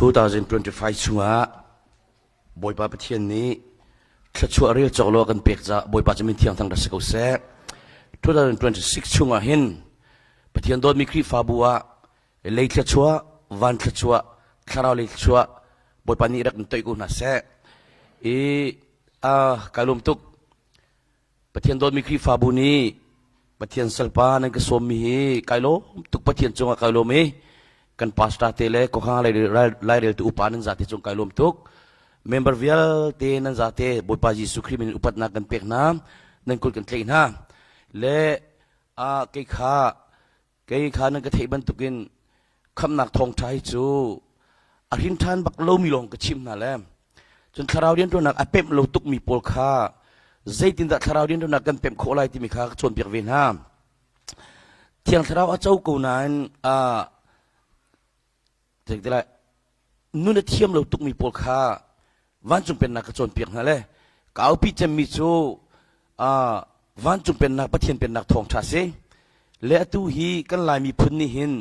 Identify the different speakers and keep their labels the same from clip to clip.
Speaker 1: 2025 chungah Bawipa Pathian nih thluachuah rel cawk lo a kan pek caah Bawipa cu min thiang thang rak si ko seh. 2026 chungah hin Pathian dawtmi Khrihfabu ah lei thluachuah, van thluachuah, thlarau lei thluachuah Bawipa nih rak in toih ko hna seh. I ah kai lawm tuk. Pathian dawtmi Khrihfabu nih Pathian salpa nan ka sawmmi hi kai lawm tuk Pathian cungah kai lawm i kan pastor te le khuakhang laireltu upa nan zate cung kai lawm tuk. Member vialte nan zate Bawipa Jesuh Khrih min upatnak kan pek hna nan kut kan tlaih hna le a kei kha Kei kha nan ka theih bantukin khamhnak thawngṭha hi cu a hrin ṭhan bak lomi lawng ka chim hna le cun thlarau rianṭuannak a pemh lo tukmi pawl kha zeitindah thlarau rianṭuannak kan pemh khawh lai timi kha ka cawnpiak ve hna. Thiang thlarau a co ko nain uh, nun a thiam lo tukmi pawl kha vancung pennak ka cawnpiak hna le ka aupi cemmi cu vancung pennak Pathian pennak thawngṭha si le atu hi kan Lai miphun nih hin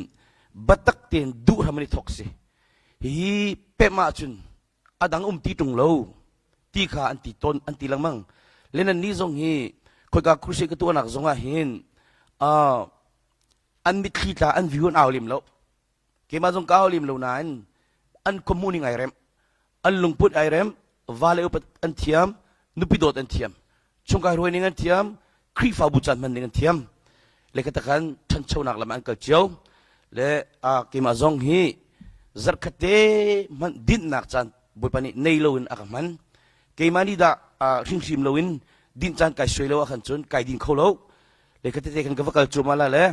Speaker 1: biatak tein duh hram an i thawk si hihi pemh ahcun a dang um ti ṭung lo ti kha an ti tawn an ti lengmang le nan nih zong hi khoika crusade ka tuahnak zong ah hin an mitthli tla an view an au lem lo Keimah zong ka au lem lo nain an khuamuning ai rem, an lungput ai rem, vale upat an thiam, nupi dawt an thiam, chungkai hruai ning an thiam, Khrihfabu caan hman ning an thiam. Le ka takhan ṭhanchonak lam an kal cio. Le a keimah zong hi zarhkhat te hmanh dinhnak caan Bawipa nih nei loin a ka hman. Keimah nih dah hringhrim loin dinh caan kai suai lo ahkhan cun kai din kho lo. Le kha tete khan ka va kal cuahmah la le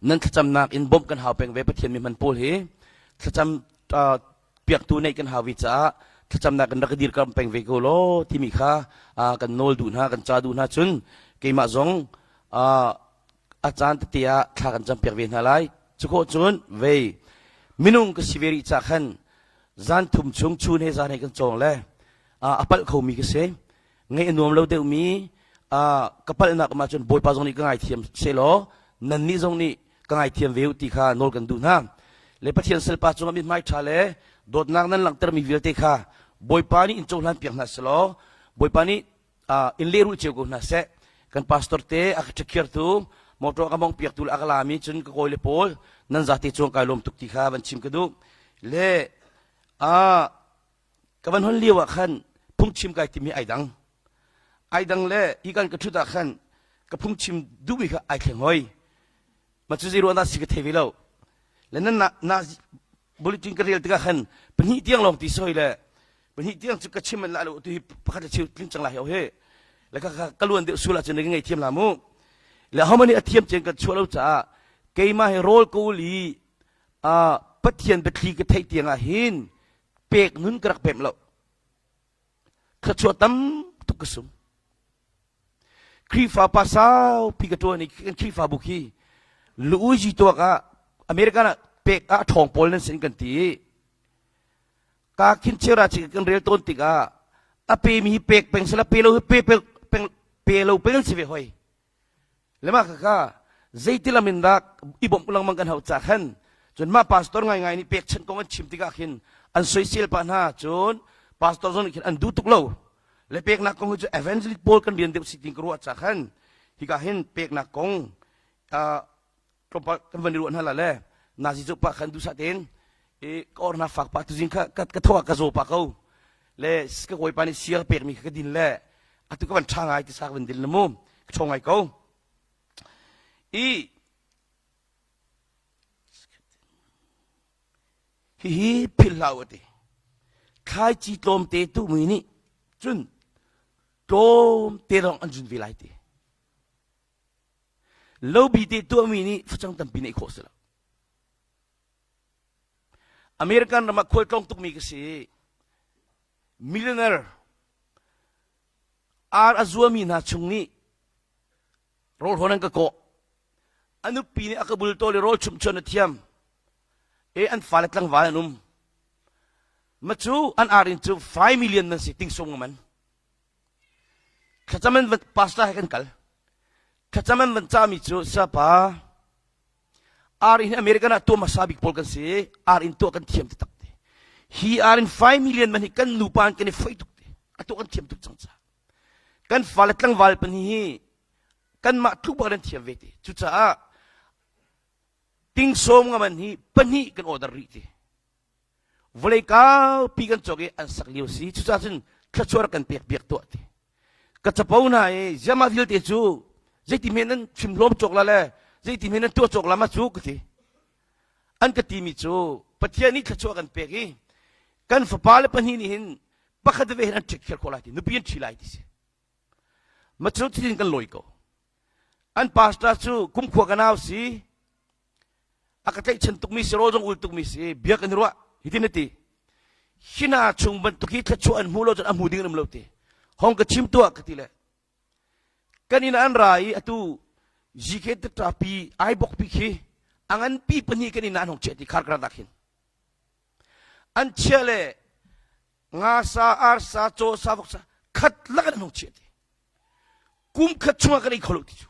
Speaker 1: Nan thlacamnak in bawmh kan hau peng ve Pathian mi hman pawl hi thlacam piaktu neih kan hau vi caah thlacamnak in rak ka dirkamh peng ve ko law timi kha kan nawl duh hna kan ca duh hna cun keimah zong a caan tete ah thla kan campiak ve hna lai cu khawh cun vei minung ka si ve rih ca khan zan thum chung chun he zan he kan cawng le a palh khomi ka si ngaih a nuam lo deuhmi ka palhnak um ahcun Bawipa zong nih ka ngaithiam sehlaw nannih zong nih ka ngaithiam ve u ti kha nawl kan duh hna. Le Pathian salpa cungah mithmai ṭha le dawtnak nan langhtermi vialte kha Bawipa nih in cohlan piak hna selaw Bawipa nih in lehrulh cio ko hna seh. Kan pastor te a ka ṭhakhiartu motor a ka mong piaktu le a ka lami cun ka kawi le pawl nan zate cung kai lawm tuk ti kha van chim ka duh. Le ka van hon lio ah khan phungchim kai timi ai dang ai dang le hi kan ka thut ah khan ka phungchim duhmi kha ai thleng hoi ma cu zei ruah dah si ka thei ve lo le nan na na bulletin ka rel tikah khan pahnih tiang lawng ti soi le pahnih tiang cu ka chim an la lo tu hi pakhat le cheu tling cang lai he le ka ka luan deuh sul ahcun ka ngei thiam la mu le ho mani a thiam chen kan chuah lo caah keimah he rawl ko li a pathian biathli ka theih tiang ah hin pek nun ka rak pemh lo thluachuah tam tuk ka sum Khrihfa pa saupi ka ṭuan i kan Khrihfabu khi Luigi tuak ah American ah pek ah ṭhawng pawl nan sin kan ti i ka khin chera chi kan rel tawn tikah a pe mi hi pek peng sela pe lo hi pe peng pe lo peng an si ve hoi Le mah khakha zeiti lam in dah i bawmh lengmang kan hauh ca khan cun mah pastor ngaingai nih pekchanh kong an chim tikah khin an soisel pah hna cun pastor zong nih khin an duh tuk lo le peknak kong hi cu evangelist pawl kan rian deuh si tin ka ruah ca khan hika hin peknak kong tlawmpal kan van i ruah hna la le nazi cu pa khan duhsah tein i ka or hna fak pah tuzing kha ka tho ah ka zaw pah ko le ka kawipa nih sia pekmi kha ka din le atu ka van ṭha ngai ti sa ka van dil na mu ka ṭho ngai ko i hihi philh hlah u ati thlaici tlawmte tuhmi nih cun tlawmte lawng an zun ve lai ti Lobi te tuahmi nih facang tampi neih khawh si lo. American ram ah khualtlawng tukmi ka si. Millionaire ar a zuami hna chung nih rawl hawn an ka kawh. A nupi nih a ka bultawl i rawl chumhchuan a thiam. E an fale tlangval an um. Ma cu an ar in cu 5 million man si tingsung man. Thlacam an van pastor he kan kal. Thlacam an van cami cu sapa ar in American ah tuah hmasa bik pawl kan si. Ar in tuah kan thiam taktak te. Hi ar in 5 million man hi kan nupa in kan i foih tuk te. Atu kan thiam tuk cang ca. Kan fale tlangval pan hi kanmah tluk bak an thiam ve te. Cucaah ting sawm nga man hi pahnih kan order rih te. Vawlei kaupi kan cawk i an sak lio si. Cucaah cun thluachuah rak kan pek piak tuah ti. Ka capo hna i ziama vialte cu zeiti men nan chim hlawm cawk la le zeiti men nan tuah cawk la ma cu ka ti. An ka timi cu Pathian nih thluachuah kan pek i kan fapa le pahnih nih hin pakhat ve hin an ṭhit khel khawh lai ti nupi an ṭhi lai ti si. Ma cu cutin kan lawi ko. An pastor cu kumkhua ka nau si a ka tlaihchan tukmi si rawl zong ul tukmi si bia kan i ruah hitin a ti hi hna chung bantuk hi thluachuah an hmu lo cun a hmu ding an um lo ti hong ka chim tuah ka ti le kan inn an ra i atu GK pi ai bok pi khi a ngan pi pahnih kan inn ah an hong chiah ti khar kar dak hin an chia le nga sa ar sa caw sa vok sa khat lak an hong chiah ti kum khat chungah kan ei kho lo ti cu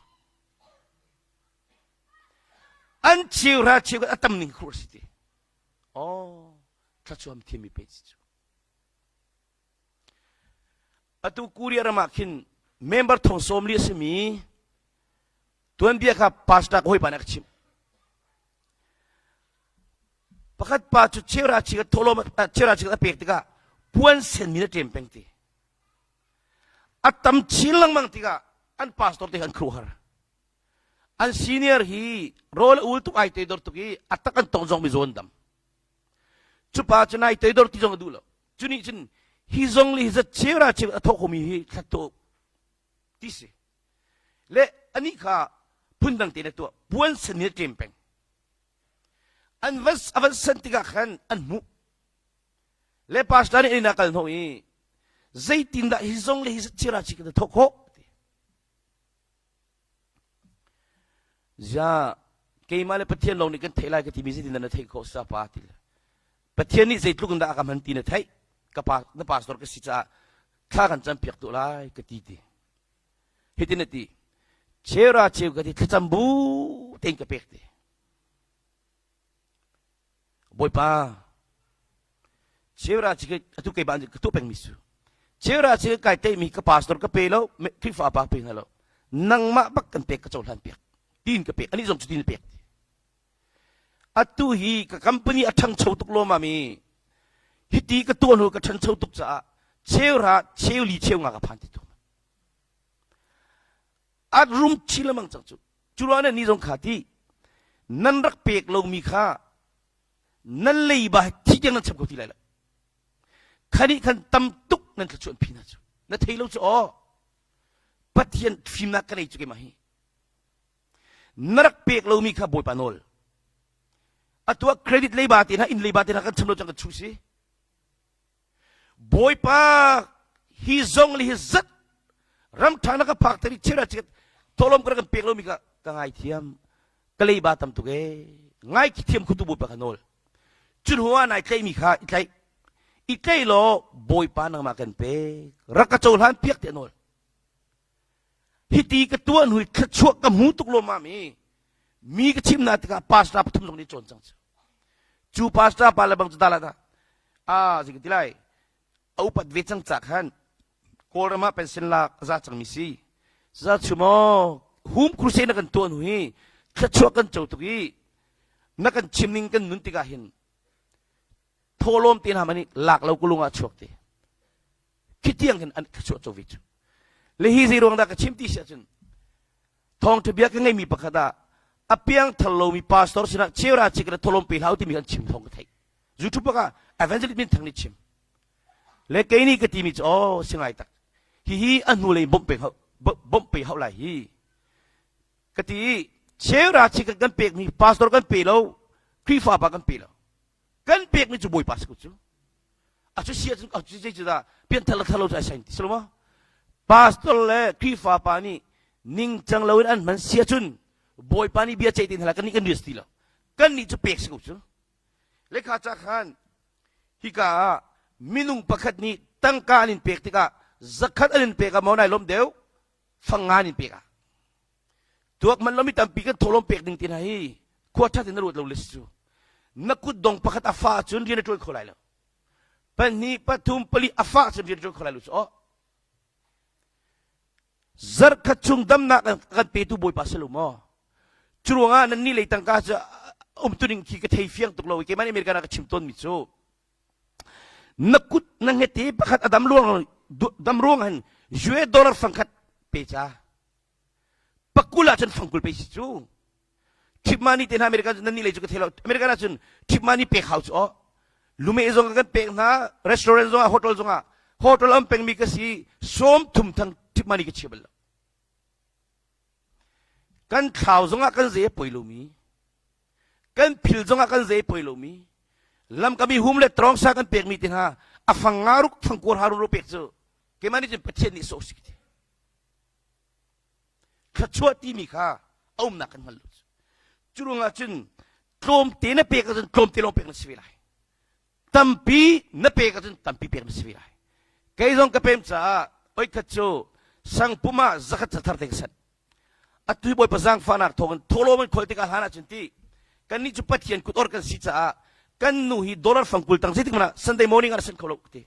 Speaker 1: An cheuhra cheukhat a tam ning khur si ti. Oh, thlachuam thiammi pe si cu. Atu Korea ram ah khin member thong sawm li a simi tuanbia kha pastor ka hawipa nih a ka chimh. Pakhat pa cu cheuhra cheukhat thawhlawm cheuhra cheukhat a pek tikah puan senmi na ṭem peng ti. A tam chin lengmang tikah an pastor te kha an khuaruahhar. An senior hi rawl a ul tuk ai toidor tuk i a tak an tong zong mi zawn dam. Cu pa cu nai toidor ti zong a duh lo. Cu nih cun hi zong le hi zat cheu ra cheu a thawk khomi hi thlat ti si. Le anih kha phundang tein a tuah. Puan sen hi a ṭem peng. An van a van san tikah khan an hmuh. Le pastor nih an inn ah kal hnawh i zeitindah hi zong le hi zat cheu ra cheu ka thawk khawh? Ziah keimah le Pathian lawng nih kan theih lai ka timi zeitindah na theih khawh sa pa ti le Pathian nih zeitluk in dah a ka hman ti na theih ka pa na pastor ka si caah thla kan cam piak tuah lai ka ti ti hitin a ti chera cheu ka ti thlacam bu tein ka pek ti Bawipa, Cheura chi atu kei ban ka tuah pengmi su. Cheura chi kai teimi ka pastor ka pe lo, Khrihfa pa pe hna lo. Nangmah bak kan pek ka cohlan piak. Tin ka pek. Ani zong cu tin pek. Atu hi ka company a ṭhangcho tuk lo mami. Hiti ka tuah hnu ka ṭhancho tuk caah cheura cheuli cheu nga ka phan ti tu. At rum chin lemang cang cu. Cu ruang ni zong kha ti nan rak pek lomi kha nan leiba he thi tiang nan chap kho ti lai lo. Khani khan tam tuk nan thluachuah phi hna cu. Na thei lo cu aw. Pathian fimnak ka nei cu keimah hi. Na rak pek lomi kha Bawipa nawl. Atu ah credit leiba te hna inn leiba te hna kan cham lo cang kan chu si. Bawipa hi zong le hi zat ram ṭha na ka phak tari chira chikat tholom ka kan pek lomi ka ka ngai thiam ka leiba tam tuk e ngai khi thiam khutu Bawipa ka nawl cun hua nai tlaimi kha i tlaih i tlaih law Bawipa nangmah kan pek rak ka cohlan piak te nawl hiti ka tuan hui thluachuah ka hmu tuk lo mami mi ka chim na tikah pastor pathum zong nih cawn cang cu cu pastor pa le bang cu dala da a zing ti lai a upat ve cang ca khan kawlram ah pension lak za cang mi si za chu maw hum crusade na kan tuan hui thluachuah kan co tuk i na kan chim ning kan nun tikah hin thawlawm te hna mani lak lo kulung ah chuak te khi tiang hin an thluachuah co ve cu le hi zei ruang dah ka chim ti si ahcun thawngṭha bia ka ngeimi pakhat ah a piang thar lomi pastor sinah cheura chik le tholom pe hlau timi kan chim thawng ka theih YouTube ah evangelist min thang nih chim le kei nih ka timi cu oh singai tak hihi a hnu lei bawmh pe bawmh pe hau lai hi ka ti cheura chik kan pekmi pastor kan pe lo Khrihfa pa kan pe lo kan pekmi cu bawipa si ko cu a cu si ahcun a cu zei cu dah pianthar le thar lo cu ai sain ti si lo maw pastor le Khrihfa pa nih ningcang loin an hman si ahcun bawipa nih bia ceih te hna kan nih kan rias ti lo kan nih cu pek si ko cu lekha ca khan hika ah minung pakhat nih tangka an in pek tikah zakhat an in pek ah maw nai lawm deuh fang nga an in pek ah Tuak man lomi tampi kan thawhlawm pek ding ti hna hi khua ṭhat in na ruat lo le si cu. Na kutdong pakhat a fa ahcun rian a ṭuan kho lai lo. Pahnih, pathum, pali a fah cun rian ṭuan kho lai lo cu aw. Zarhkhat chung damnak kan petu Bawipa si lo maw? Cu ruangah nannih lei tangka cu umtuning khi ka thei fiang tuk lo i keimah nih American ah ka chim tawnmi cu na kut na hngete pakhat a dam ruang dam ruang hin US dollar fangkhat pe ca pakul ah cun fangkul pe si cu Trip money te hna American nan nih lei cu ka thei lo American ah cun trip money pek hau cu aw lume zong kan pek hna restaurant zong ah hotel zong ah hotel am pengmi ka si sawm thum thang trip money ka chia bal lo kan thlau zong ah kan zei a poi lomi kan phil zong ah kan zei poi lomi lam kami hum le trong sa kan pekmi te hna a fang nga ruk fang kuar haru ro pek cu keimah nih cun Pathian nih sawh si ti thluachuah timi kha a umnak kan hngal lo cu ruangah cun tlawmte na pek ahcun tlawmte lawng pek na si ve lai tampi na pek ahcun tampi pek na si ve lai kei zong ka pem caah oikhat cu sangpum ah zakhat cathar te ka sanh atu bawipa zaangfahnak thawngin thawhlawm an khol tikah hlan ahcun ti kannih cu Pathian kut or kan si caah kan nu hi dollar fangkul tang zeitik hmanh ah Sunday morning ah san kho lo ka ti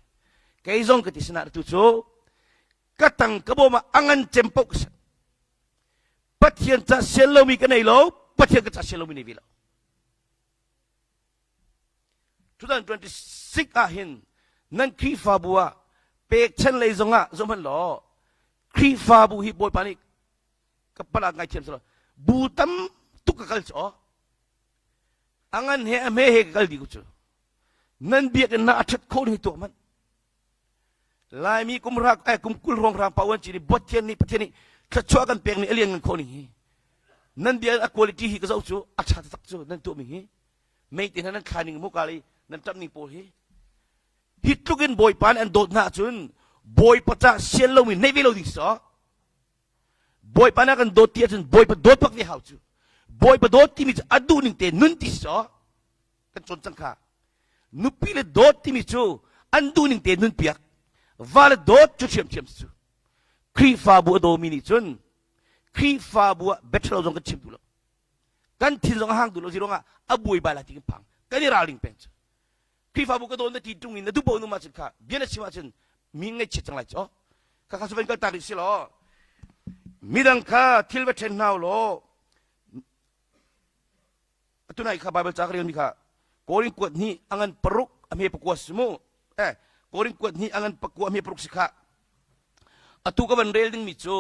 Speaker 1: kei zong ka ti sinah tu cu ka tang ka bawm ah a ngan cem paoh ka si Pathian ca sian lomi ka nei lo Pathian ka ca sian lomi nei ve lo 2026 ah hin nan Khrihfabu ah pekchan lei zong ah zohhmanh law Khrihfabu hi Bawipa nih ka pala ngai thiam silo bu tam tuk ka kal cu a ngan he a hme he ka kal dih ku cu nan biakinn na a ṭhat khawh ni tuah manh Laimi kum rak eh kum kul hrawng hrang pa uan ci nih Pathian nih Pathian nih thluachuah kan pek ni a lian ngan khawh ning hi nan bia a quality hi ka zoh cu a ṭha taktak cu nan tuah mi hi mei te hna nan thla ning muka li nan ṭap ning pawl hi hi tluk in Bawipa nih an dawt hna ahcun Bawipa ca sian lomi neih ve lo ding si Bawipa nih a kan dawt ti ahcun Bawipa dawt bak ve hau cu Bawipa dawt timi cu a duh ning te nun ti si kan cawn cang kha nupi le dawt timi cu an duhning te nun piak va le dawt cu ṭhiamṭhiam cu Khrihfabu a dawmi nih cun Khrihfabu ah better zong kan chim duh lo kan thin zong a hang duh lo ziruangah a buai bai lai ti kan phang kan i ralring peng cu Khrihfabu ka dawn na ti ṭung in na duh paoh num ahcun kha bia na chim ahcun mi ngaihchiat cang lai cu kha kha su van kal tak rih si law midang kha thil va ṭhen hna law Tunai kha Bible ca ka relmi kha Korin kuat hnih a ngan paruk a hme pakua si mu. Eh, Korin kuat hnih a ngan pakua a hme paruk si kha. Atu ka van rel dingmi cu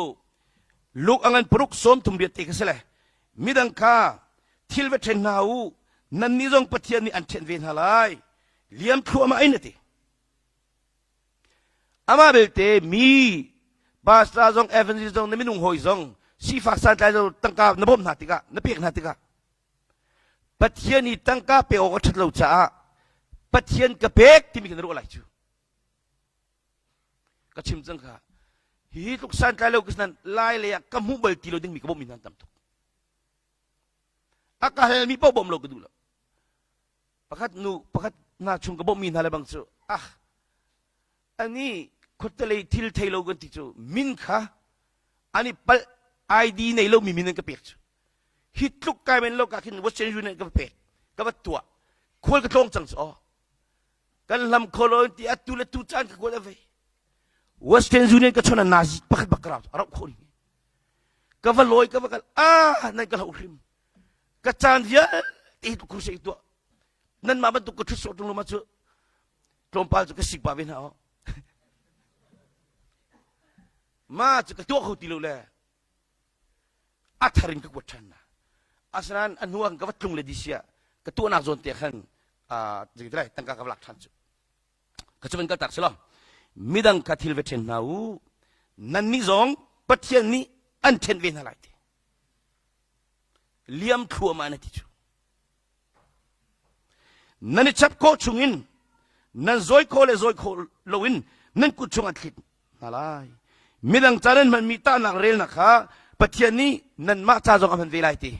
Speaker 1: Luke a ngan paruk 30 riat te kha si le midang kha thil va ṭhen hna u nannih zong Pathian nih an ṭhen ve hna lai liam thluahmah in a ti. Amah belte mi pastor zong evangelist zong na minung hawi zong sifak santlai zong tangka na bawmh hna tikah na pek hna tikah Pathian i tangka pek awk a ṭhat lo caah Pathian ka pek timi kha na ruah lai cu. Ka chim cang kha. Hihi tluk santlai lo ka lai lei ah ka hmuh bal ti lo dingmi ka bawmhmi hna tam tuk. A ka halmi paoh bawmh lo ka duh lo. Pakhat nu pakhat hna chung ka bawmhmi hna le bang cu ah ani khuatelei thil thei lo kan ti cu min kha ani palh ID nei lomi min an ka pek cu hi tluk kai men lo ka khin Western Union ka pek ka va tuah khual ka tlawng cang cu aw kan hlam kho lo ti atu le tu caan ka kuat ave Western Union ka chon a nazi pakhat bak ka rau rau kho ni ka va lawi ka va kal ah nan ka hlo hrim ka caan vialte hi crusade tuah nanmah bantuk ka ṭhut sawh ṭung lo ma cu tlawmpal cu ka sik pah ve hna aw ma cu ka tuah kho ti lo le a thar in ka kuat ṭhan na asinain a hnu ah ka va tlung le disia ka tuahnak zawn te khan zeitilai tangka ka va lak ṭhan cu ka cu van kal tak si lo midang kha thil va ṭhen hna u nannih zong Pathian nih an ṭhen ve hna lai ti liam thluahmah na ti cu nan i chap khawh chungin nan zawi khawh le zawi khawh loin nan kut chung an thlit hna lai midang ca nan hmanmi tahnak relnak kha Pathian nih nanmah ca zong a hman ve lai ti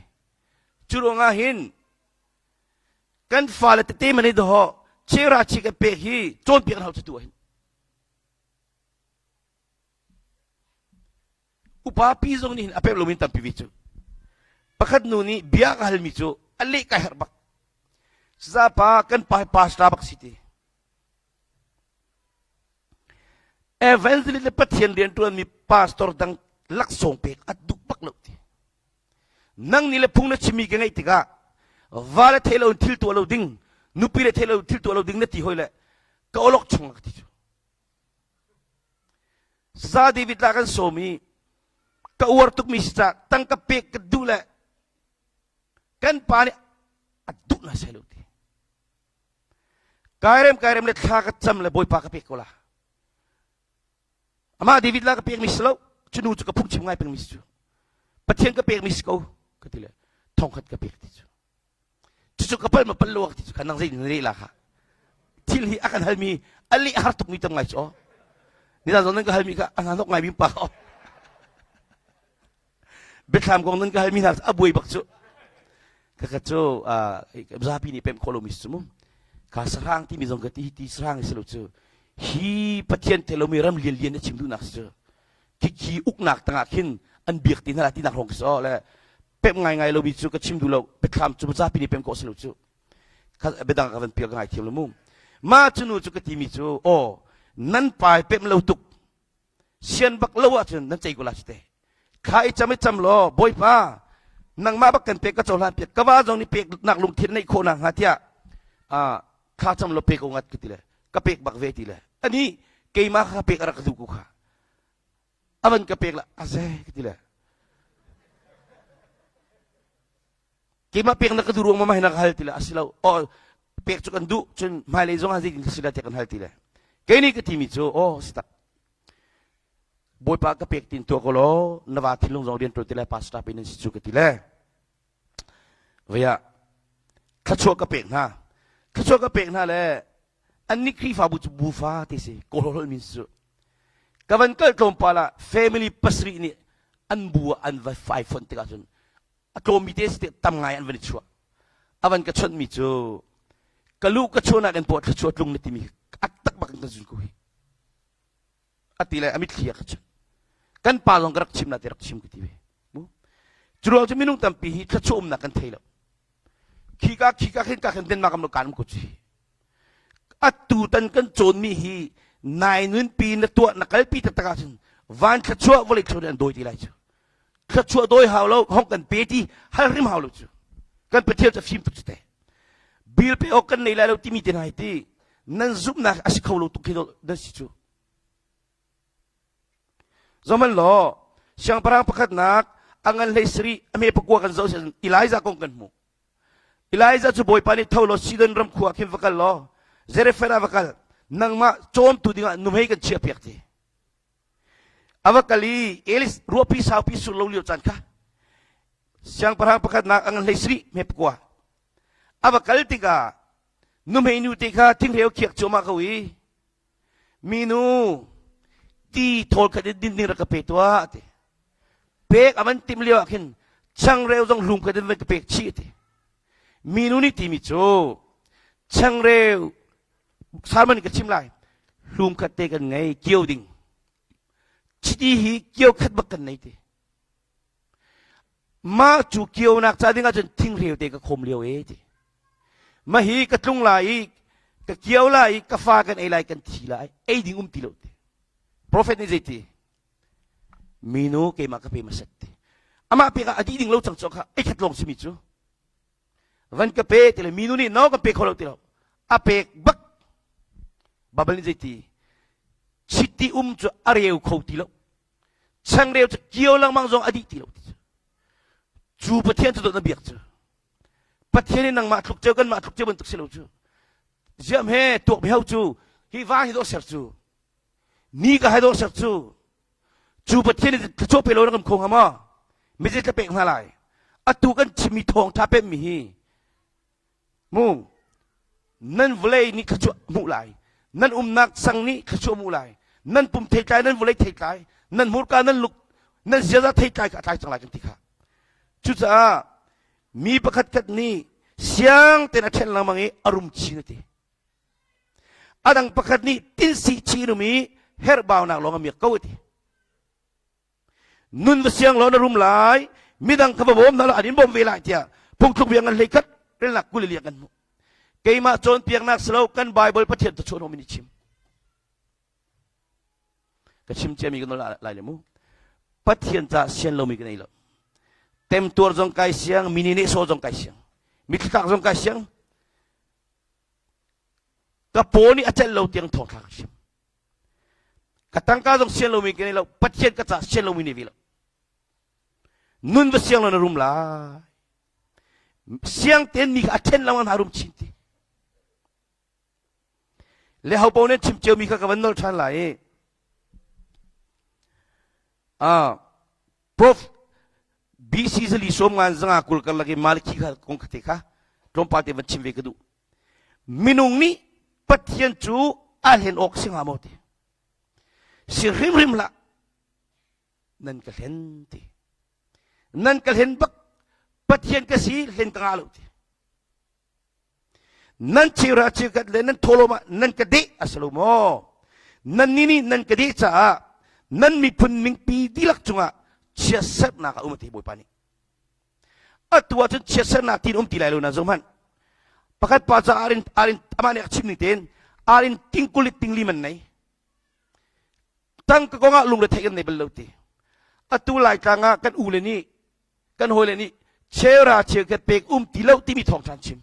Speaker 1: cu ruangah hin kan fale tete man i dawh chera chi kan pek hi cawnpiak an hau cu tu ah hin Upa pi zong nih hin a pek lomi tampi ve cu. Pakhat nu nih bia ka halmi cu a leh kai harh bak. Sazapa kan pa hi pastor bak si ti. Evangelist le Pathian rianṭuanmi pastor dang laksawng pek a duh bak lo ti. Nang nih le phung na chimmi ka ngeih tikah va le thei lo in thil tuah lo ding, nupi le thei lo in thil tuah lo ding na ti hoi le ka awlok chung ka ti cu. Sa David la kan sawm i ka uar tukmi si ca tangka pek ka duh le kan pa nih a duh na sai lo ti. Kairem kairem le thla ka cam le Bawipa ka pek ko la. Amah David la ka pekmi si lo, cu nu cu ka phungchim ngai pengmi si cu. Pathian ka pekmi si ko, ka ti le thongkhat ka pek ti cu. Cucu ka pal ma pal lo ti cu kha nang zei na leh la kha. Thil hi a kan halmi a leh har tukmi tam ngai cu aw. Nizan zong nan ka halmi kha a hna ngai mi pa aw. Biathlam kong nan ka halmi hna a buai bak cu. Kaka cu zapi nih pemh khawh lomi si cu mu. Kha sahrang timi zong ka ti ti sahrang si lo cu. Hi Pathian thei lomi ram lianlian na chim duhnak si cu. Khikhi uknak tangah khin an biak ti hna tinak hrawng si aw le pemh ngaingai lomi cu ka chim duh lo biathlam cu zapi nih pemh khawh si lo cu. Biadang ka van pial ka ngai thiam lo mu. Ma cu nu cu ka timi cu aw nan pai pemh lo tuk sian bak lo ahcun nan cei ko la te kha i cam i cam law bawipa nangmah bak kan pek ka cohlan piak ka va zong nih pek nak lungthin neih khawh nak hnga tiah thla cam law pe ko ngat ka ti le ka pek bak ve ti le ani keimah kha pek a rak duh ko kha avan ka pek la aze ka ti le Keimah pek na ka duh ruang ma na ka hal ti le asilo oh pek cu kan duh cun hmailei zong ah zeitin si la tiah kan hal ti le kei nih ka timi cu oh si tak Bawipa ka pek tin tuah ko law na va thinlung zong rian ṭuan ti le pastor pe nan si cu ka ti le vaya thluachuah ka pek hna thluachuah ka pek hna le annih Khrihfabu cu bufa ti si kawlholh min cu ka van kal tlawmpal ah family pasarih nih an bu ah an va fai fonh tikah cun a tlawmmi te si tam ngai an van i chuah a van ka chawnhmi cu ka lu ka chuahnak in paw thluachuah tlung na timi a tak bak in ka zun ko hi a ti le a mitthli a ka chun kan pa zong ka rak chim na ti rak chim ka ti ve mu cu ruang cu minung tampi hi thluachuah umnak kan thei lo khika khika khin ka khin Denmark am lo kan ko chi atu tan kan cawnmi hi nai nunpi na tuah na kalpi taktak ahcun van thluachuah vawlei thluachuah an dawi ti lai cu thluachuah dawi hau lo hong kan pe ti hal hrim hau lo cu kan pathian cu fim tuk cu te bil pe awk kan nei lai lo timi te hna hi ti nan zumhnak a si kho lo tuk khi nan si cu Zohman law siangpahrang pakhatnak a ngan hlei sarih a hme pakua kan zoh Elijah kong kan hmuh Elijah cu Bawipa nih tho law Sidon ram khua khin va kal law Zarephath ah va kal nangmah cawmtu dingah nuhmei kan chiahpiak ti a va kal i Elis ruahpi saupi sur lo lio caan kha siangpahrang pakhatnak a ngan hlei sarih hme pakua a va kal tikah nuhmei nu te kha thinghreu khiak cuahmah ko i minu ti thawl khat in din ding rak ka pe tuah ti pek a van tim lio ah khin changreu zong hlum khat in van ka pek chih ti minu nih timi cu changreu salman ka chim lai hlum khat te kan ngei kio ding chiti hi kio khat bak kan nei ti Mah cu kionak ca ding ahcun thingreu te ka khawm lio e ti. Mah hi ka tlung lai i ka kio lai i ka fa kan ei lai kan thi lai ei ding um ti lo ti. Prophet nih zeiti? Minu keimah ka pe hmasat ti. Amah pek ah a dih ding lo cang cu kha ei khat lawng simi cu. Van ka pe ti le minu nih no kan pe kho lo ti lo. A pek bak. Bible nih zeiti? Chiti um cu a reu kho ti lo. Changreu cu kio lengmang zong a dih ti lo ti cu. Cu Pathian cu dawt na biak cu. Pathian in nangmah tluk ceu kanmah tluk ceu bantuk si lo cu. Ziam he tuak mi ho cu hi va hi dawh ser cu. Ni ka hai dawh ser cu. Cu Pathian in thluachuah pe lo na kan kho hnga maw? Mizei tla pek hna lai. Atu kan chimmi thawngtha pemmi hi Mu, nan vawlei nih thluachuah hmuh lai. Nan umnak sang nih thluachuah hmuh lai. Nan pum theitlai, nan vawlei theitlai, nan hmurka, nan luk, nan ziaza theitlai kha a tlai cang lai kan ti kha. Cucaah mi pakhat khat nih siang tein a ṭhen lengmang i a rum chin a ti. A dang pakhat nih tinsi chin um i herhbaunak lawng a miak ko a ti. Nun va siang law na rum lai, midang kha va bawm hna law an in bawm ve lai tiah phungthluk bia ngan hlei khat relnak kulili kan hmuh. Keimah cawnpiaknak si lo kan Bible Pathian tu chuan in i chim. Ka chim ciami ka nawl lai le mu. Pathian ca sian lomi ka nei lo. Temtuar zong kai siang, mini nehsawh zong kai siang, mitthli zong kai siang. Ka paw nih a celh lo tiang thawngtha ka chim. Ka tangka zong sian lomi ka nei lo, Pathian ka ca sian lomi nei ve lo. Nun va siang lo na rum lai. Siang tein mi kha a ṭhen lengmang hna rum chin ti. Le ho paoh nih chim ciomi kha ka van nolh ṭhan lai i ah Prof BC zali sawm ngan zanga kul karlak i Maliki kha kong kha te kha tlawmpal te van chim ve ka duh. Minung nih Pathian cu a hlen awk si hnga maw ti. Si hrimhrim hlah. Nan ka hlen ti. Nan ka hlen bak Pathian ka si hlen ka ngah lo ti. Nan chira chikat le nan thawlawm ah nan ka deh a si lo maw? Nan nih nih nan ka deh caah nan miphun ningpi dihlak cungah chiatserhnak a um a ti Bawipa nih. Atu ahcun chiatserhnak tiin um ti lai lo na zoh hmanh. Pakhat pa ca arin arin amah nih a chim ning tein arin tingkul i tingli man nei. Tangka kongah lungre theih kan nei bal lo ti. Atu Laitlang ah kan u le nih kan hawile nih chera cheukhat pek um ti lo timi thawng ṭhan chim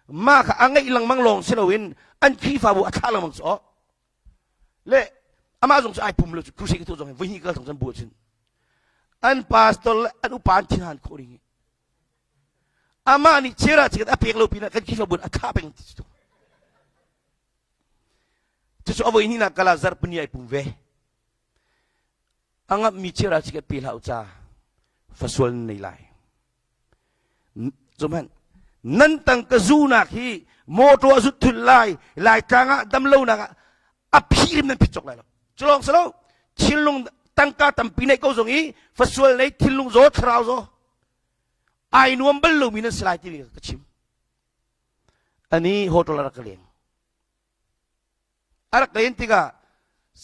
Speaker 1: mah kha a ngeih lengmang lawng si loin an Khrihfabu a thlah lengmang cu le amah zong cu ai pum lo cu crusade tu zong voi hnih kal zong bu cun an pastor le an upa an thinhan khawh ding amah nih chera cheukhat a pek lo pinah kan Khrihfabu a thlah peng ti cu cucu a voi hnihnak kala zarhpini ai pum ve A ngamhmi chira chikat pe hlah u ca fasual nan nei lai. Cumhan nan tangka zunak hi motor a zut thul lai laitlang ah damlonak ah a phirim nan phit cawk lai lo. Culawng si lo thinlung tangka tampi neih ko zong i fasual nei thinlung zaw thlarau zaw ai nuam bal lomi nan si lai timi ka chim. Ani hotel a rak ka leng. A rak len tikah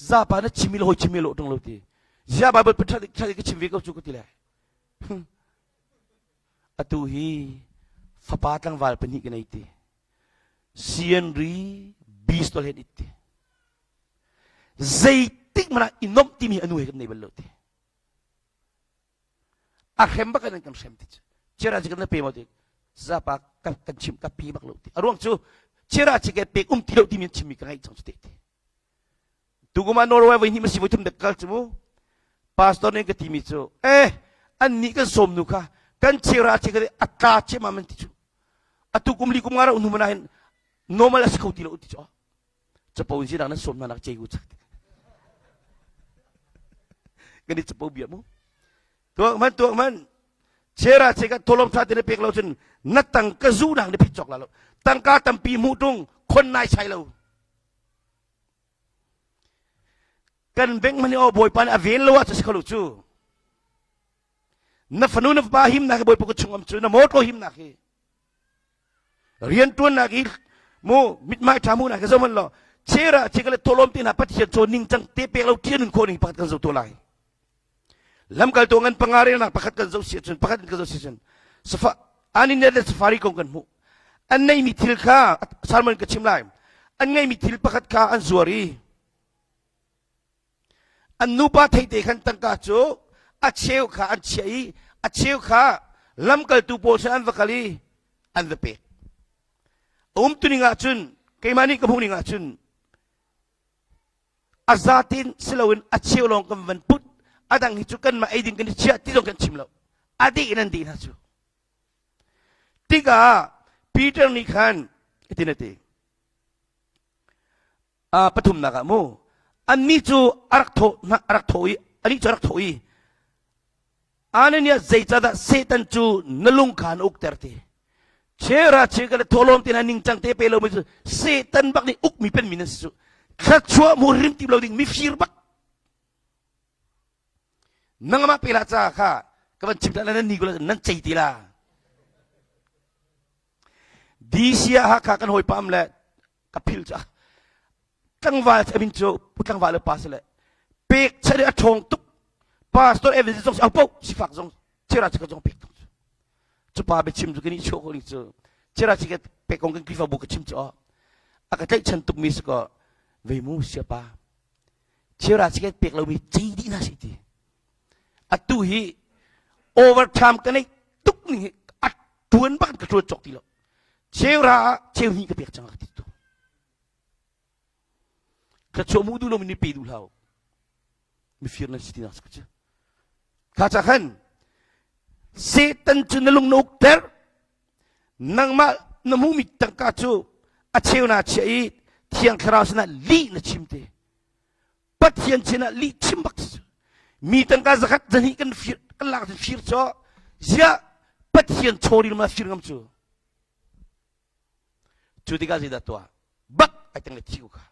Speaker 1: zapa na chimi le hawi chimi lo ṭung lo ti. Zia Bible pa ṭhat ṭhat ka chim ve ko cu ka ti le. Atu hi fapa tlangval pahnih ka nei ti. Sianri bistol hen it ti. Zeitik hmanh ah i nomh timi anu he kan nei bal lo ti. A hrem bak in an kan hrem ti cu chira chi kan pe maw ti zapa kan kan chim ka pi bak lo ti a ruang cu chira chi ke pek um ti lo timi chimmi ka ngaih cang cu te ti tukum ah Norway voi hnih ma si voi thum dek kal cu mu pastor nih ka timi cu eh an nih kan sawm nu kha kan chira chi ka a tla che ma man ti cu atu kum li kum nga ra unu mana hin normal a si kho ti lo ti cu capo in sinak nan sawm hna nak cei ku chak kan i capo bia mu tuak man tuak man chera che ka tholom tha te ne pek lo cun na tangka zu nak ne phit chok la lo tangka tampi mu tung khon nai chai lo kan beng mani o bawipa nih a ven lo ah cu si kho lo cu na fanu na fapa himnak hi bawipa ku chung am cu na motor himnak hi Rianṭuannak i mu mithmai ṭha hmuhnak hi zohhmanh law chera che le tholom te hna Pathian caw ningcang te pek lo ṭih nun khawh ning pakhat kan zoh tuah lai. Lamkaltu ngan panga relnak pakhat kan zoh si ahcun pakhat in kan zoh si ahcun safa Ananias le Safari kong kan hmuh. An neimi thil kha sermon ka chim lai. An ngeimi thil pakhat kha an zuar i An nupa theite khan tangka cu a cheu kha an chiah i a cheu kha lamkaltu pawl sin an va kal i an va pek. A umtuning ahcun keimah nih ka hmuh ning ahcun a zatin si loin a cheu lawng kan van put a dang hi cu kanmah ei ding kan i chiah ti zong kan chim lo a dih in an dih hna cu tikah Peter nih khan hitin a ti Pathumnak ah mu annih cu a rak thawh a rak thawh i anih cu a rak thawh i Ananias zeicahdah Satan cu na lung kha na ukter ti chera che ka le thawhlawm te na ningcang te pe lomi cu Satan bak nih ukmi penmi nan si cu thluachuah mu rim ti lo ding mifir bak nangmah pe la ca kha ka van chim ta nan ni ko nan cei ti la DC ah Hakha kan hawipa am le ka phil cu tlangval a min cu pu tlangval le pa si le pek chan a ṭhawng tuk pastor Evans zong si au poh sifak zong chira chika zong pek tuk cu pa biachim cu kan i chuah ko ning cu chira chika pek kong kan Khrihfabu ka chim cu a ka tlaihchan tuk mi si ko vei mu siapa. Chira chiket pek lomi cei dih hna sih ti. Atu hi overtime ka nei tuk ning hi a tuan bak ka tuan cawk ti lo. Cheura ah cheu hnih ka pek cang ka ti tu. Ka chuah mu duh lomi ni pe duh hlah. Mifir nan si ti nak cu. Kha cha khan Satan cu na lung na ukter nangmah na hmuhmi tangka cu a cheu naa chiah i thiang thlarau sinah lih na chim te pathian sinah lih chim bak si mi tangka zakhat zahnih kan fir kan lak cun fir cu ziah pathian chawril ma fir ngam cu cu tikah zeidah tuah bak ai teng le thi ko kha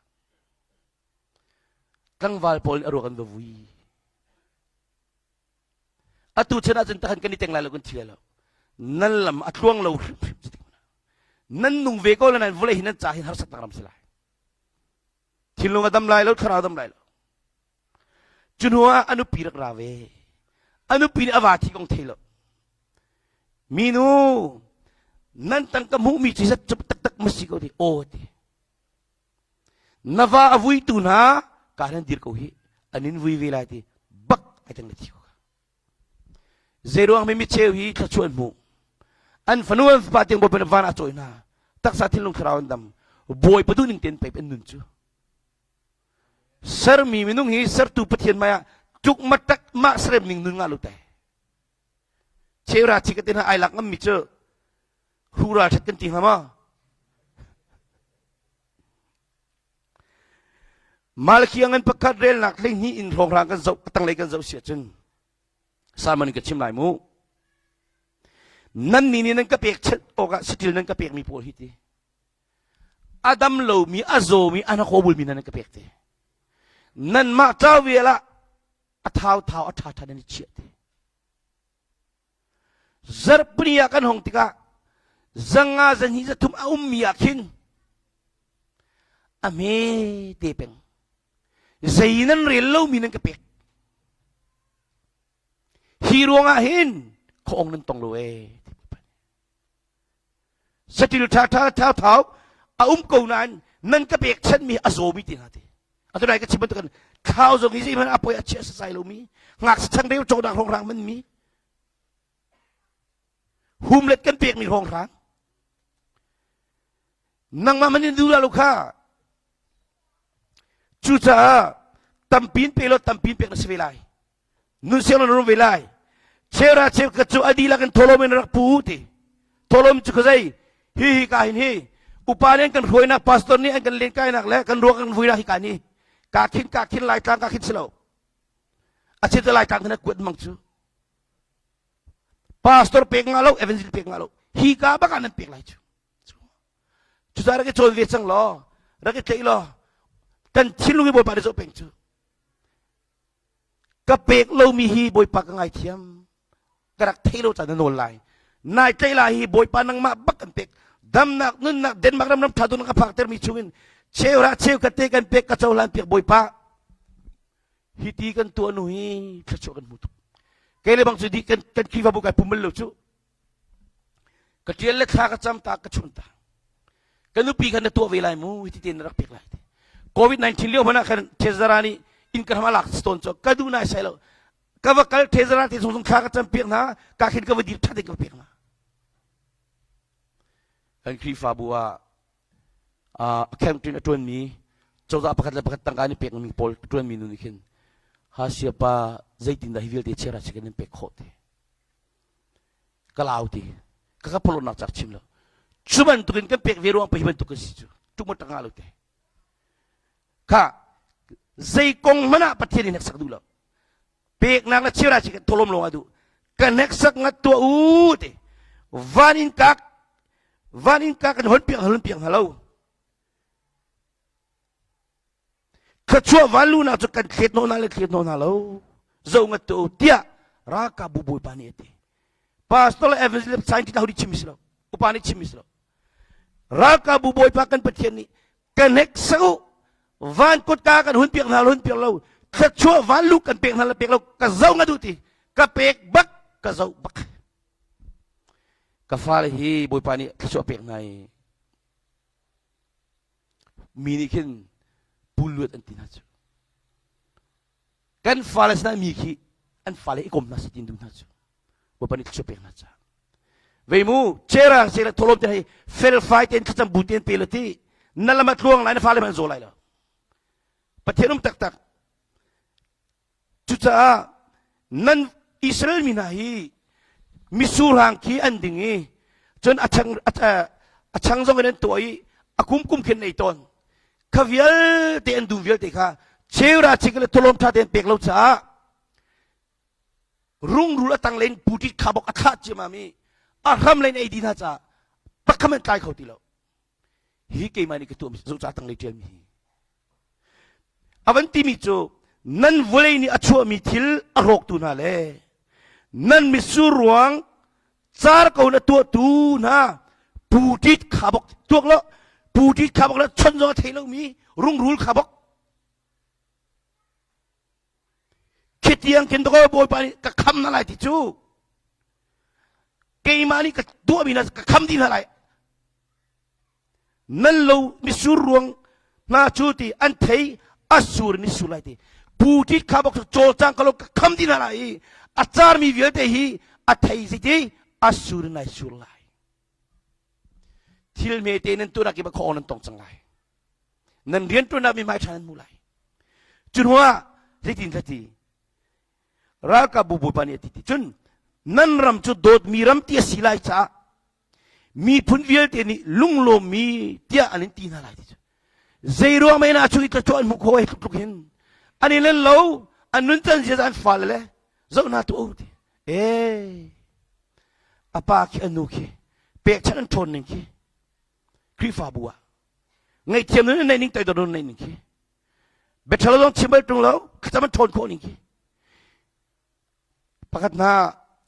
Speaker 1: tlangval pawl nih a ruak an va vui Atu chan ahcun takhan kan i teng lai lo kan thi lai lo. Nan lam a tluang lo hrimhrim cu Nan nung ve ko le nan vawlei hi nan ca hin harsatnak ram si lai. Thinlung a dam lai lo, thlarau a dam lai lo. Cu hnu ah a nupi rak ra ve. A nupi nih a va thi kong thei lo. Minu, nan tangka hmuhmi cu zat cu taktak ma si ko ti. Aw ti. Na va a vuitu hna ka nan dir ko hi an in vui ve lai ti bak ai teng le thi ko Zeiruang mi micheu hi thluachuah an hmuh an fanu an fapa tiang bawipa van ah cawi hna taksa thinlung thlarau an dam bawipa duh ning tein pei an nun cu sermi minung hi sertu pathian maya tuk matak mah serem ning nun nga lo te cheura chi ka tin ai lak ngam mi cu hura that kan ti hnga ma Malakhi ngan pakhat relnak 12 in hrawnghrang kan zoh tanglei kan zoh si ahcun Simon ka chim lai mu nan ni nih nan ka pek chet awkah saṭil nan ka pekmi pawl hi ti a dam lomi a zawmi a hnakhaw bulmi nan ka pek te nanmah ṭau vial ah a thau thau a ṭha ṭha nan i chiah te Zarhpini ah kan hong tikah zanga zahnih zathum a ummi ah khin a hme te peng zei nan rel lomi nan ka pek hi ruangah hin khuaong nan tong lo ee satil ṭha ṭha thau thau a um ko nain nan ka pek chanmi a zawmi ti hna ti atu nai ka chim bantukin thlau zong hi zeihmanh a poi a chia sasai lomi ngakchia changreu cawknak hrawnghrang man mi humlet kan pekmi hrawnghrang nangmah man in duh lo kha cucaah tampin pe lo tampin pek na si ve lai nun siang na rum ve lai chera cheukhat cu a dihlak in tholom in rak pu ti tholom cu khazei hi hi ka hin hi upa nih an kan hruainak pastor nih an kan len kainak le kan ruak kan vuinak hi ka ni ka khin ka khin lai tlang ka khin si lo a chit lai tlang khin a kuat mang cu pastor pek nga lo evangel pek nga lo hi ka bak ah nan pek lai cu cucaah rak i cawn ve cang law rak i tlaih law kan thinlung i bawipa nih zoh peng cu Ka pek lomi hi Bawipa ka ngaithiam. Ka rak thei lo caan na nawl lai. Nai tlaih lai hi Bawipa nangmah bak kan pek. Damnak, nunnak, Denmark ram ram tha dun ka phak termi chungin cheura cheukhat te kan pek ka cohlan piak Bawipa. Hi ti kan tuah nu hi thluachuah kan hmu tuk. Kei le bang cu di kan kan Khrihfabu kai pum bal lo cu. Ka ṭial le thla ka cam ta ka chun ta. Ka nupi khan na tuah ve lai mu hiti tein na rak pek lai ti. COVID-19 lio hmanh ah khan Thezara nih inn ka hram a lak tawn cu ka duh nai sai lo. Ka va kal Thezara te zung zung thla ka cam piak hna ka khin ka va dir ṭhat in ka pek hna. Kan Khrihfabu ah uh, accountant a ṭuanmi cozah pakhat le pakhat tangka nih pekmi pawl a ṭuanmi nu nih khin Hasia pa zeitindah hi vialte chiara chikan in pek khawh ti. Ka lau ti ka ka pholawnak cak chim lo cu bantukin kan pek ve ruang pa hi bantuk kan si cu tuk ma tanga lo te kha zei kong hmanh ah Pathian in hneksak duh lo peknak le chira chi kan tholom lawng a duh ka hneksak ngat tuah u ti van in kak van in kak kan hon piak hon piak hna lo Thluachuah vanlunak cu kan thlet hnawh hna le thlet hnawh hna lo. Zo ngat tu tiah ralkapbu bawipa nih a ti. Pastor le evangelist scientist ho nih chim si lo. Upa nih chim si lo. Ralkapbu bawipa kan Pathian nih kan hneksak u van kutka kan hun piak hna lo hun piak lo thluachuah vanlu kan pek hna le pek lo ka zo ngat u ti ka pek bak ka zo bak ka fale hi bawipa nih thluachuah pek hna i Mi nih khin pulluat an ti hna cu. Kan fale sinah mi khi an fale i kom hna seh tin duh hna cu. Bawipa nih thluachuah pek hna ca. Vei mu cera se le tholom te hei felfai tein thlacam bu tein pe le ti na lam a tluang lai na fale hmanh zaw lai lo. Pathian um taktak. Cucaah nan Israel mi hna hi misurhang khi an ding i cun a chang a chang zong in an tuah i a kum kum khin ei tawn. Kha vialte an dum vialte kha cheura chik le tholom ṭha tein pek lo caah rungrul a tang len puṭit kha bok a thlah ciamam i a hram len ei dih hna caah pakham an tlai kho ti lo. Hi keimah nih ka tuahmi zoh ca tanglei ṭialmi hi. A van timi cu nan vawlei nih a chuahmi thil a rawktu hna le nan mitsur ruang car ko na tuahtu hna puṭit kha bok tuak lo puṭit kha bok le chon zong a thei lomi rungrul kha bok khi tiang khin dakaw bawipa nih ka kham na lai ti cu keimah nih ka tuahmi na ka kham dih hna lai nan lo misur ruang hna cu ti an thei a sur in sur lai ti putit kha bok cawlcang ka lo ka kham dih hna lai i a carmi vialte hi a thei zeiti a sur in ai sur lai thil hmete nan tuah ki ba khong nan tong cang lai nan rianṭuannak mi hmai ṭha nan hmu lai cu hnuah zeitin ti ralkapbu bawipa nih a ti ti cun nan ram cu dawtmi ram ti a si lai caah miphun vialte nih lunglawmmi tiah an in ti hna lai ti cu zei ruang mei na chung i tlachuah an hmuh khawh ai tluk hin an i len lo an nun can zia an fale le zoh hna tu ti ee a pa khi a nu khi pekchanh an ṭhawn ning khi Khrihfabu ah ngaihthiam nun nei ning toidor nun nei ning khi biaṭhalo zong chim bal ṭung lo thlacam an ṭhawn khawh ning khi pakhat hna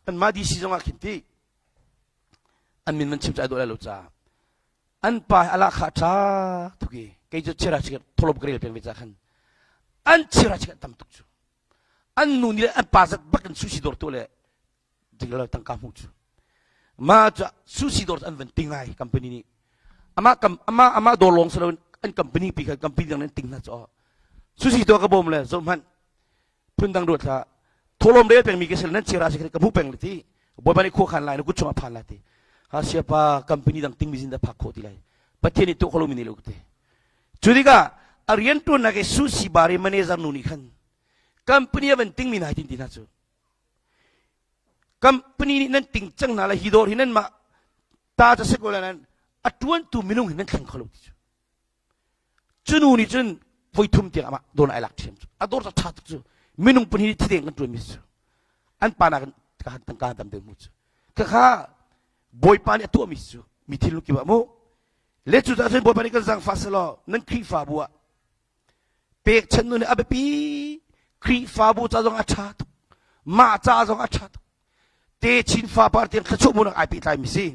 Speaker 1: anmah DC zong ah khin ti an min man chim cai dawh lai lo ca an pa ala kha ṭha tuk i kei cu chira chikhat tholop ka rel peng ve ca khan an chira chikhat tam tuk cu an nu nih le an pa zat bak in sushi dawr tu le ding tangka hmuh cu mah cu sushi dawr an van ting ai company nih amah kam amah amah dawr lawng si loin an company pi khan company dang an ting hna cu sushi dawr ka bawm le zoh hmanh phundang ruat hlah thawlawm rel peng mi ka sel nan chira si ka hmu peng le ti bawipa nih khua khan lai na kut chungah phan lai ti ha siapa company dang ting mi zin da phak khawh ti lai pathian nih tuah kholo mi nei lo te cu tikah a rian tuannak i sushi bar i manager nu nih khan company a van ting mi hna tin ti hna cu Company nih nan ting cang hna le hi dawr hi nan mah ta ca si ko lai nan a ṭuantu minung hi nan thleng kho lo ti cu. Cu nu nih cun voi thum tiang amah dawr ai lak ṭhiam cu. A dawr ca ṭha tuk cu. Minung pahnih nih thideng kan ṭuanmi cu. An pa nakin ka han tangka tam deuh mu cu. Khakha Bawipa nih a tuahmi cu mi thil kip ah mu. Le cu cah cun Bawipa nih kan zaangfah selaw nan Khrihfabu ah Pekchanh nu nih a biapi. Khrihfabu ca zong a ṭha tuk. Mah ca zong a ṭha tuk. Techin fapar tiang thluachuah hmuhnak ai pehtlaimi si.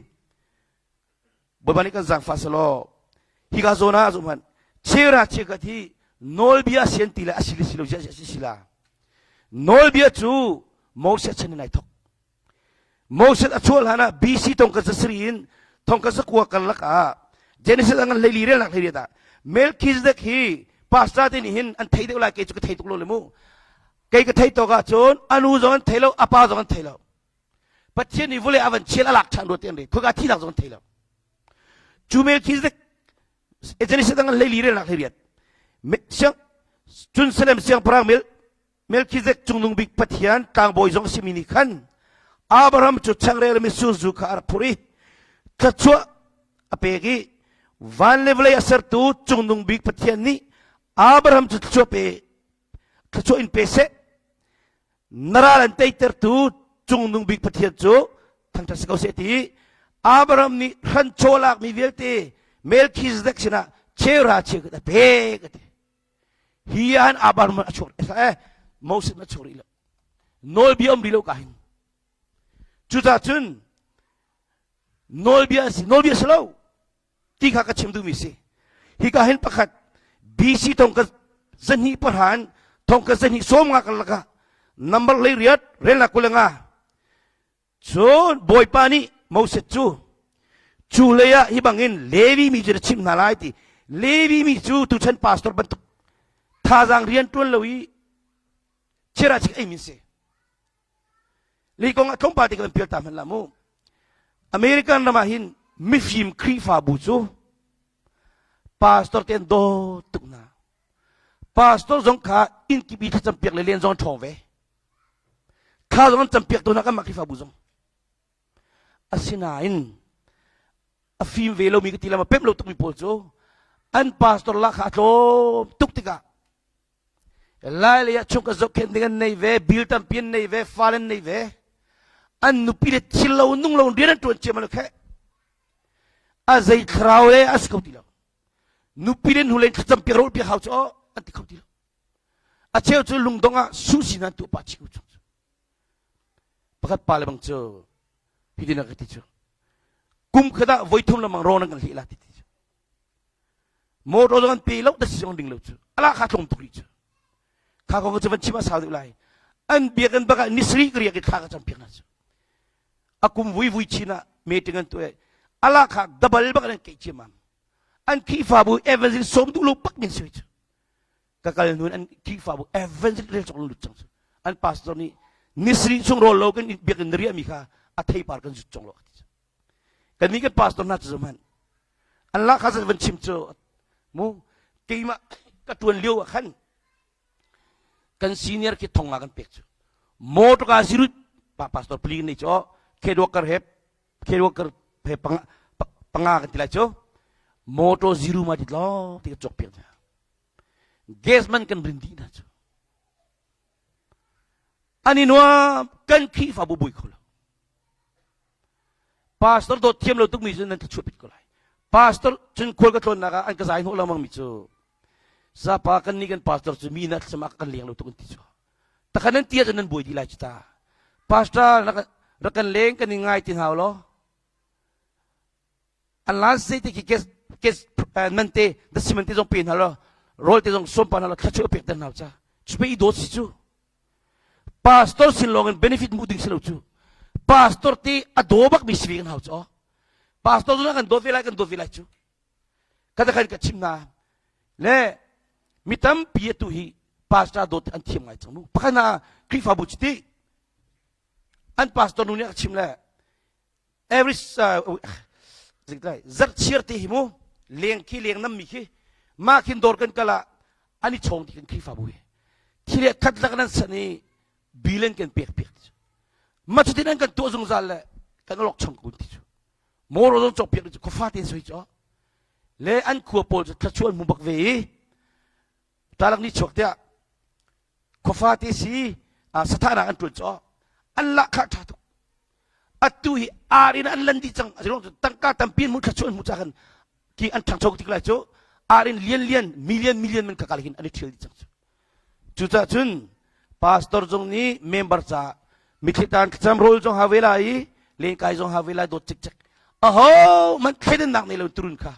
Speaker 1: Bawipa nih kan zaangfah selaw hika zawn ah zoh hmanh chera cheukhat hi nawlbia sian ti le a si le si lo ziah si si la. Nawlbia cu Moses chan in ai thok. Moses a chuah hlan ah BC thong ka zasarih in thong ka zakua karlak ah Genesis a ngan hleili relnak hleiriat ah Melchizedek hi pastor te nih hin an thei deuh lai kei cu ka thei tuk lo le mu kei ka thei tawk ah cun a nu zong an thei lo a pa zong an thei lo Pathian nih vawlei a van chial a lak ṭhan rua te an re khoika thinak zong an thei lo cu Melchizedek Genesis a ngan hleili relnak hleiriat siang cun Salem siangpahrang Mel Melchizedek cungnung bik Pathian tlangbawi zong a simi nih khan Abraham cu changreu le mitsur zu kha a rak phurh i thluachuah a pek i van le vawlei a sertu cungnung bik Pathian nih Abraham cu thluachuah pe thluachuah in pe seh na ral an teitertu cungnung bik Pathian cu thangṭhat si ko seh ti Abraham nih hranchaw lakmi vialte Melchizedek sinah cheuhra cheukhat a pek a ti. Hi ah hin Abraham a chuak eh Moses a chuak rih lo. Nawlbia um rih lo ka hin. Cucaah cun nawlbia a si nawlbia si lo ti kha ka chim duhmi si. Hika hin pakhat BC thong ka zahnih pahran thong ka zahnih sawm nga karlak ah number 18 relnak 25 Cun Bawipa nih Moses cu cu lei ah hi bangin Levi mi cu na chimh hna lai ti Levi mi cu tuchan pastor bantuk thazaang rian ṭuan lo i Chira chik ei min si. Lei kong ah tlawmpal te kan pial ta hmanh la mu. American ram ah hin mifim Khrihfabu cu pastor te an dawt tuk hna. Pastor zong kha inn kip i thlacam piak le len zong an ṭhawng ve. Thla zong an cam piak tawn hna kanmah Khrihfabu zong. Asinain a fim ve lomi ka ti lam a pemh lo tukmi pawl cu an pastor lah kha a tlawm tuk tikah lai lei ah chung ka zohkhenh ding an nei ve bil tampi an nei ve fal an nei ve an nupi le thil lo nung lo rian an ṭuan ciam lo khe a zei thlarau le a si kho ti lo nupi le hnulei thlacam piak rawl piak hau cu an ti kho ti lo a cheu cu lungdong ah susi nan tu pa chiku chung pakhat pa le bang cu hitin a ka ti cu kum khat ah voi thum lamang rawn an kan hlih la ti ti cu motor zong an pe lo da si zong ding lo cu ala kha tlawm tuk rih cu kha kong cu van chim a sau deuh lai an biakinn bak ah nisri ka riak i thla ka cam piak na cu a kum vui vui chin ah meeting an tuah ala kha dabal bak an keih ciamam an Khrihfabu evangelist sawm duh lo bak min sui cu ka kal nun an Khrihfabu evangelist rel cok lut cang cu an pastor nih nisri chung rawl lo kan biakinn riah mi kha a theipar kan zut cong lo kan nih kan pastor hna cu zohhmanh an lak kha van chim cu mu keimah ka tuan lio ah khan kan senior khi thong nga kan pek cu motor ka zirut pa pastor pli nei cho khe worker he khe worker he panga panga kan ti lai cu motor zero ma dit lo ti ka chok piak hna gas man kan rin dih hna cu an i nuam kan Khrihfabu bui kho lo pastor dawt thiam lo tukmi cu nan thlachuah pit ko lai pastor cun khual ka tlawnnak ah an ka zai hnawh lengmang mi cu zapa kan nih kan pastor cu mi na thlacam ah kan leng lo tuk an ti cu takhan nan ti ahcun nan buai dih lai cu ta pastor rak kan leng kan i ngai ti hau lo an lan se te khi kes kes man te da siman te zong pe hna lo rawl te zong som pa hna lo thlachuah pek ter hna cha cu pe i dawt si cu pastor sin lawng in benefit mu ding si lo cu pastor te a daw bak mi si ve kan hau cu pastor zong kan dawt ve lai kan dawt ve lai cu kata khan ka chim na le mi tampi atu hi pastor dawt an thiam ngai cang mu pakhat na Khrihfabu chiti an pastor nu nih a chim le every zarhchir te hi mu leng khi leng nam mi khi mah khin dawr kan kal ah an i chawng ti kan Khrihfabu hi thil le khat lak nan san i bill kan pek piak ti cu ma cutin an kan tuah zungzal le kan alok chong kun ti cu moro zong cawk piak ti cu khuafa tein soi cu le an khua pawl cu thlachuan mu bak ve i talak ni chuak tiah khuafa te si sathahnak an ṭuan cu an lahkhah ṭha tuk atu hi ar in an lan dih cang azilong cu tangka tampi an hmuh thla an hmuh ca khan ki an ṭhangcho tik lai cu ar in lian lian million million man kakal hin an i ṭhial dih cang cu cucaah cun pastor zong nih member ca mitthli tan thlacam rawl zong ha ve lai i lenkai zong ha ve lai dawt cikcek aho man thleidannak nei lo turun kha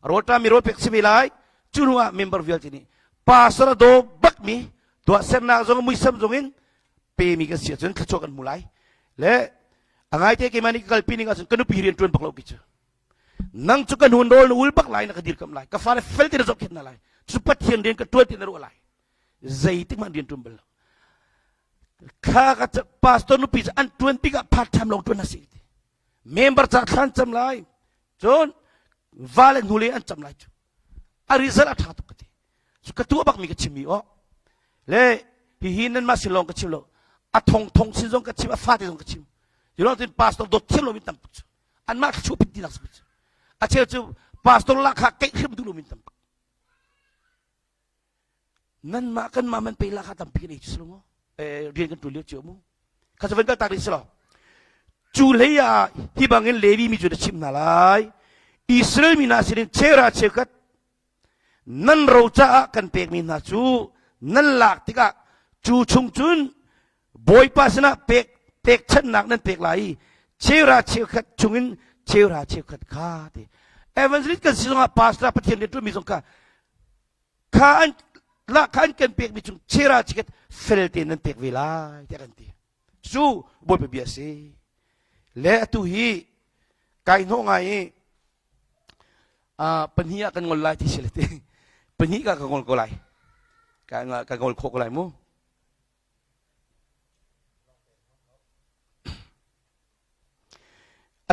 Speaker 1: rawlṭam mi rawl pek si ve lai cu hnu ah member vialte nih pastor a daw bakmi tuahsernak zong muisam zong in pemi kan si ahcun thluachuah kan hmu lai le a ngaite keimah nih ka kalpi ning ahcun ka nupi rian ṭuan bak lo ki cu nang cu ka hnun rawl na ul bak lai na ka dirkamh lai ka fale fel ti na zohkhenh hna lai cu pathian rian ka ṭuan ti na ruah lai zeitik hmanh rian ṭuan bal lo thla ka pastor nupi cu an ṭuan tik ah part time lawng ṭuan a si member ca thlan cam lai cun va le hnule an cam lai cu a result a ṭha tuk ka ti ka tuah bakmi ka chimmi aw le hihi nanmah sin lawng ka chim lo a thong thong sin zong ka chim a fate zong ka chim ti tin pastor dawt thiam lomi tam tuk cu anmah thluachuah pit tinak cu a cheu cu pastor lakha keih hrim duh lomi tam tuk nanmah kanmah man pe lakha tampi kan ei cu si lo maw rian kan ṭuan lio cio mu kha cu van kal tak ding si lo cu hlei ah hi bangin Levi mi cu na chimh hna lai Israel mi hna sinin chera cheukhat nan ro caah kan pekmi hna cu nan lak tikah cu chung cun Bawipa sinah pek pekchanhnak nan pek lai i cheuhra cheukhat chungin cheuhra cheukhat kha ti evangelist kan si zongah pastor Pathian rian ṭuanmi zong kha kha an lah kha an kan pekmi chung cheuhra cheukhat fel tein nan pek ve lai tiah kan ti cu Bawipa bia a si le atu hi kai hnawh ngai i pahnih ah kan ngol lai ti si le ti pahnih ka ka ngol ko lai ka ka ngol khawh ko lai mu.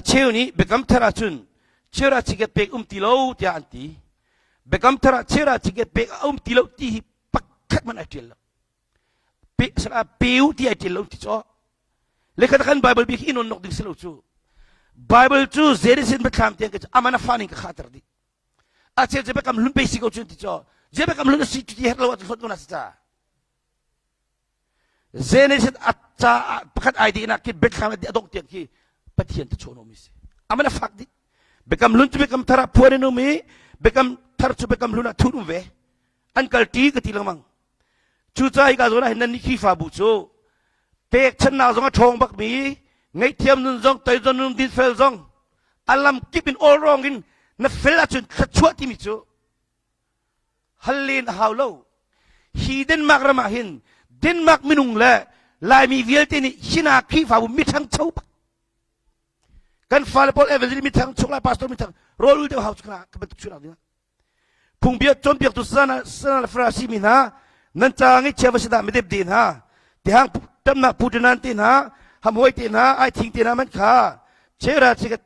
Speaker 1: A cheu nih Biakam Thar ahcun chera chiket pek um ti lo tiah an ti. Biakam Thar ah chera chiket pek a um ti lo ti hi pakhat hmanh ai ṭial lo. Pe sala peu ti ai ṭial lo ti caw. Lekhat kan Bible bik hi in nok ding si lo cu. Bible cu Genesis biathlam tiang ka aman a fa ning ka khater dih. A cheu cu biakam hlun pe si ko cu ti caw. Je biakam hlun a si ti her lo ah hlot ko na si ca. Genesis a ca pakhat ai dih nak khi biathlam a dongh tiang khi Pathian te chawn um si. Aman a fak dih. Biakam hlun cu biakam thar ah phuan in um i biakam thar cu biakam hlun ah thun um ve. An kal ṭi ka ti lengmang. Cucaah hika zawn ah hin nan nih Khrihfabu cu pekchannak zong a ṭhawng bakmi ngaihthiam nun zong toidor nun dinfel zong a lam kip in all wrong in na fel ahcun thluachuah timi cu hal len a hau lo. Hi Denmark ram ah hin Denmark minung le Laimi vialte nih hina Khrihfabu miṭhangcho bak kan fale pawl evangelist mithang chung lai pastor mithang rawl ul deuh hau cu ka bantuk chunak ding phungbia cawnpiaktu sana sana le farasi mi hna nan ca ngeihchia va si dah midep de hna tihang tamnak putinan te hna hamhoi te hna ai thing te hna man kha chera chikat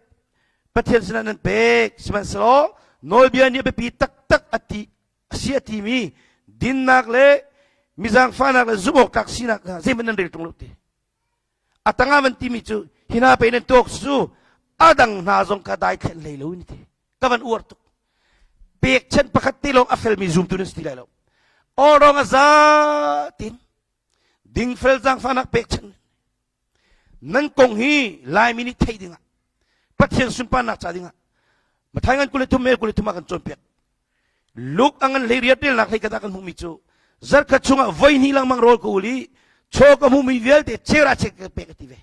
Speaker 1: Pathian sinah nan pek sihmanhsehlaw nawlbia nih a biapi taktak a ti a si a timi dinnak le mizangfahnak le zumh awk tlak sinak hna zeihmanh nan rel ṭung lo ti a tangah van timi cu hi hna pe nan tuak cu a dang hna zong kha dai thlen hlei lo in ti ka van uar tuk pekchanh pakhat te lawng a felmi zumtu nan si ti lai lo awrong a za tin dingfel zaangfahnak pekchanh Nan kong hi Laimi nih theih dingah Pathian sunparnak ca dingah Mathai ngan 23 Mel 23 ah kan cawnpiak. Luke a ngan hlei riat relnak hlei khat ah kan hmuhmi cu zarkhat chungah voi hnih lengmang rawl ka ul i chaw ka hmuhmi vialte chera chek ka pek a ti ve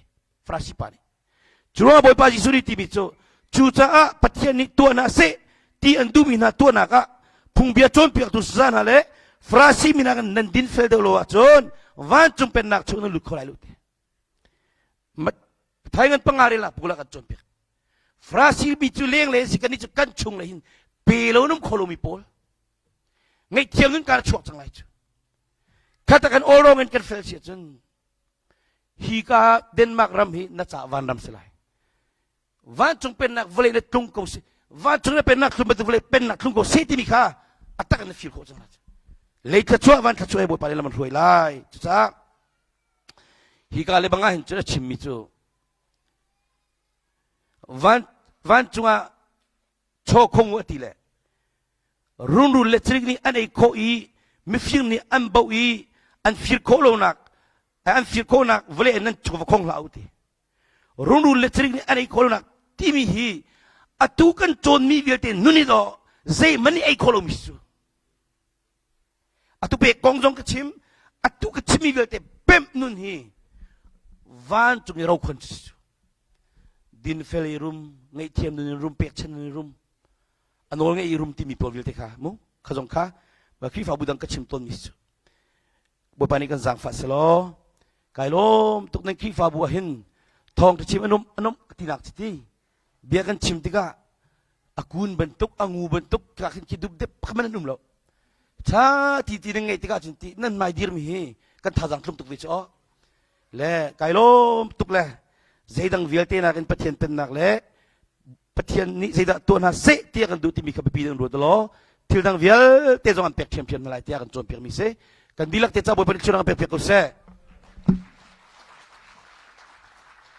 Speaker 1: Farasi pa nih. Cu ruangah Bawipa Jesuh nih timi cu cucaah Pathian nih tuah hna seh ti an duhmi hna tuahnak ah phungbia cawnpiaktu saza hna le Farasi mi nakin nan dinfel deuh lo ahcun vancung pennak chung nan lut kho lai lo ti. Thai ngan panga rel ah pula kan cawnpiak. Farasi mi cu leng le si kan nih cu kan chung le hin pe lo num kho lomi pawl. Ngaihthiam nun kan chuak cang lai cu. Khata kan all wrong in kan fel si ahcun hi ka Denmark ram hi na ca van ram si lai. Vancung pennak vawlei na tlung ko si vancung na pennak thlum bantuk vawlei pennak thlung ko si timi kha a tak in na feel khawh cang lai. Lei thluachuah van thluachuah he Bawipa nih lam an hruai lai. Cucaah hi ka le bang ah hin cun a chimmi cu van vancung ah chaw khong u a ti le rungrul le cirik nih an ei khawh i mifir nih an boh i an fir khawh lonak an fir khawhnak vawlei nan chaw va khong hlah u ti rungrul le cirik nih an ei khawh lonak timi hi atu kan cawnmi vialte nun i daw zeihmanh nih ei khawh lomi cu Atu pek kong zong ka chim, atu ka chimmi vialte pemh nun hi vancung i rokhon cu si. Dinfel i rum, ngaihthiam nun in rum, pekchan nun in rum, a nawl ngeih i rum timi pawl vialte kha mu kha zong kha ma Khrihfabu dang ka chim tawnmi si cu. Bawipa nih kan zaangfah selaw kai lawm tuk nan Khrihfabu ah hin thawng ka chim anum anum ka tinak ci ti bia kan chim tikah a kun bantuk a ngu bantuk ka khin khi dup dep khaman an um lo tha ti ti nan ngeih tikah cun ti nan mai dir mi hi kan thazang tlung tuk ve chu aw le kai lawm tuk le zeidang vialte nakin Pathian pennak le Pathian nih zeidah tuah hna seh tiah kan duh timi kha biapi in ruat law thil dang vialte zong an pek ṭhiamṭhiam hna lai tiah kan cawnpiak mi si kan dihlak te ca Bawipa nih thil dang pek piak ko seh.